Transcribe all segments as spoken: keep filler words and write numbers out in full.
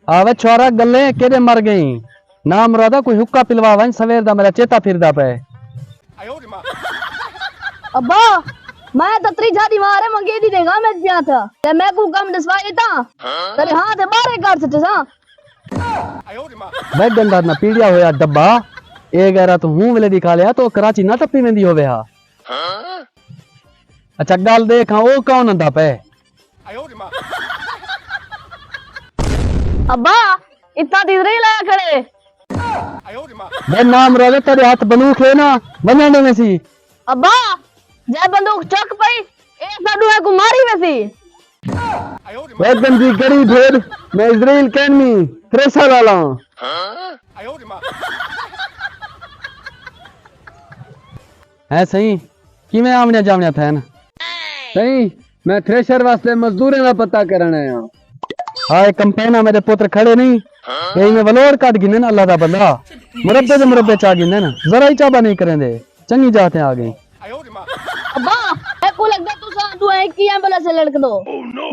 آوے چھوارا، گلیں کیݙے مر ڳئیں؟ نامرادا، کوئی حقہ پلوا ونڄ، سویر دا میݙا چیتا پھردا پئے۔ ابا، میں تاں تریجھا ݙینہوار ہے منگیندی دے غم اچ پیاں تھا، تے میکوں کم ݙسوائے تاں تیݙے ہاں تے ٻاہرے کر سٹساں۔ وے گندا نہ پیڑیا ہویا ڈبا، اے غیرت ہوں ویلے ݙکھا لیا تو کراچی نہ ٹپی ویندی ہووے ہا۔ اچھا ڳالھ ݙیکھ ہاں، او کون آندا پئے؟ ابا، اتھاں تے ریل آیا کھڑے۔ بے نامرادے، تیݙے ہتھ بندوق ہے نا، ونڄݨ ݙیویں سی۔ ابا، جے بندوق چک پئی، اے اساں ݙوہیں کوں ماری ویسی۔ وے گندی گڑی بھیݙ، میں اسرائیل کینی، تریسا لالاں۔ ہیں سئیں، کیویں آوݨیاں جاوݨیاں تھین؟ سئیں، میں تھریشر واسطے مزدوریں دا پتہ کرݨ آیا ہاں۔ ہائے کمپینا، میݙے پتر کھڑے نہیں، اے ایویں ولوڑ کڈھ گھنن، اللہ دا بندہ، مربے دے مربے چا گھنن، ذرا ہی چابا نہیں کریندے۔ چنگی جاہ تے آ ڳئیں۔ ابا، میکوں لڳدا تساں ݙوہیں ہک ہی ایمبولینس لڑکدو۔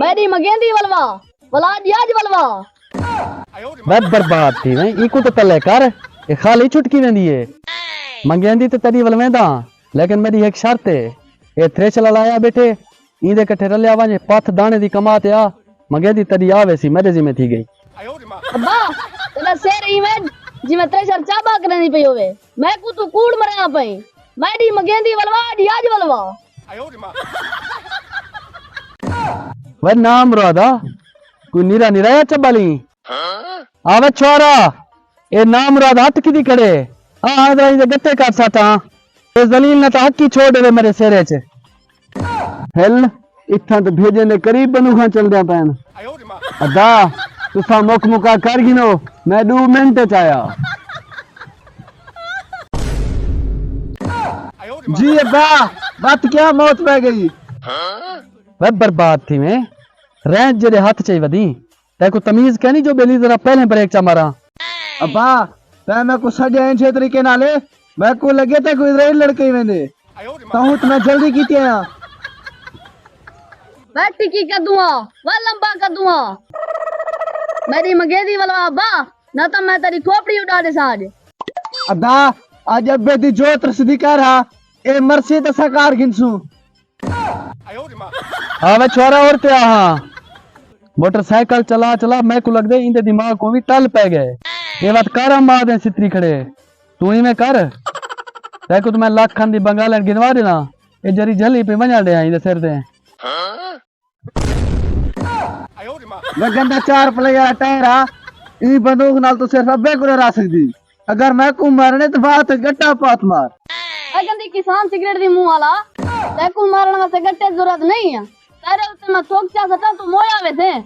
میݙی منگیندی ولوا، ولا ڄاج ولوا۔ وے برباد تھی ویں، اینکوں تے پلے کر، اے خالی چھٹکی ویندی اے۔ منگیندی تے تیݙی ول ویندا، لیکن میݙی ہک شرط اے، اے تھریشر لایا ٻیٹھے، ایندے کٹھے رلیا ونڄ، پتھ داݨے دی کما تے آ، منگیندی تیݙی آ ویسی، میݙے ذمے تھی ڳئی۔ ابا، تیݙا سر ایویں جیویں تریشر چابا کریندی پئی ہووے، میکوں توں کوڑ مریندا پئیں، میݙی منگیندی ولوا، ڄاج ولوا۔ وے نامرادا، کوئی نیرا نیرایا چبا لیں؟ آوے چھوارا، اے نامراد ہتھ کیتی کھڑے؟ آ حیدرا ایندے گٹے کر سٹاں، اے ذلیل نہ تاں ہکی چھوڑ ݙیوے میݙے سر اچ۔ ہل، اتھاں تے بھیڄے نے قریب بندوخاں چلدیاں پئن۔ ادا، تساں مک مکا کر گھنو، میں ݙو منٹ اچ آیا۔ جی ابا، وت کیا موت پئے ڳئی۔ وے برباد تھیویں، رینچ جیݙے ہتھ چئی ودی۔ تیکوں تمیز کینی جو ٻیلی ذرا پہلے بریک چا ماراں۔ ابا، تیں میکوں سݙیا انجھے طریقے نال، میکوں لڳے تیکوں اسرائیل لڑکئی ویندے۔ تہوں تے میں جلدی کیتی آیاں۔ وے ٹکی کدوں آ، وے لمبا کدوں آ۔ میݙی منگیندی ولوا ابا، نہ تاں میں تیݙی کھوپڑی اݙا ݙیساں اڄ۔ ادا، اڄ ابے دی جو ترسدی کر ہا، اے مرسی تے اساں کار گھنسوں۔ آوے چھوارا اور تے آہاں۔ موٹر سائیکل چلا چلا میکوں لڳدے ایندے دماغ کوں وی ٹل پئے ڳئے۔ اے وت کارا ماء دے ستری کھڑے۔ توں ایویں کر۔ تیکوں تاں میں لکھ کھن دی بنگالن گھنوا ݙینا۔ اے جری جھلی پئی ونڄݨ ݙے ایندے سر تے۔ وے گندا چار پلے والا ٹائر آ، ایں بندوق نال توں صرف ابے کوں ݙرا سڳدی۔ اگر میکوں مارݨے تاں بات گٹا پات مار۔ اے گندی کسان سگریٹ دی منہ والا، تیکوں مارݨ واسطے گٹے دی ضرورت نہیں ہے۔ تیݙے اتے میں تھوک چا سٹاں، توں مویا ویسیں۔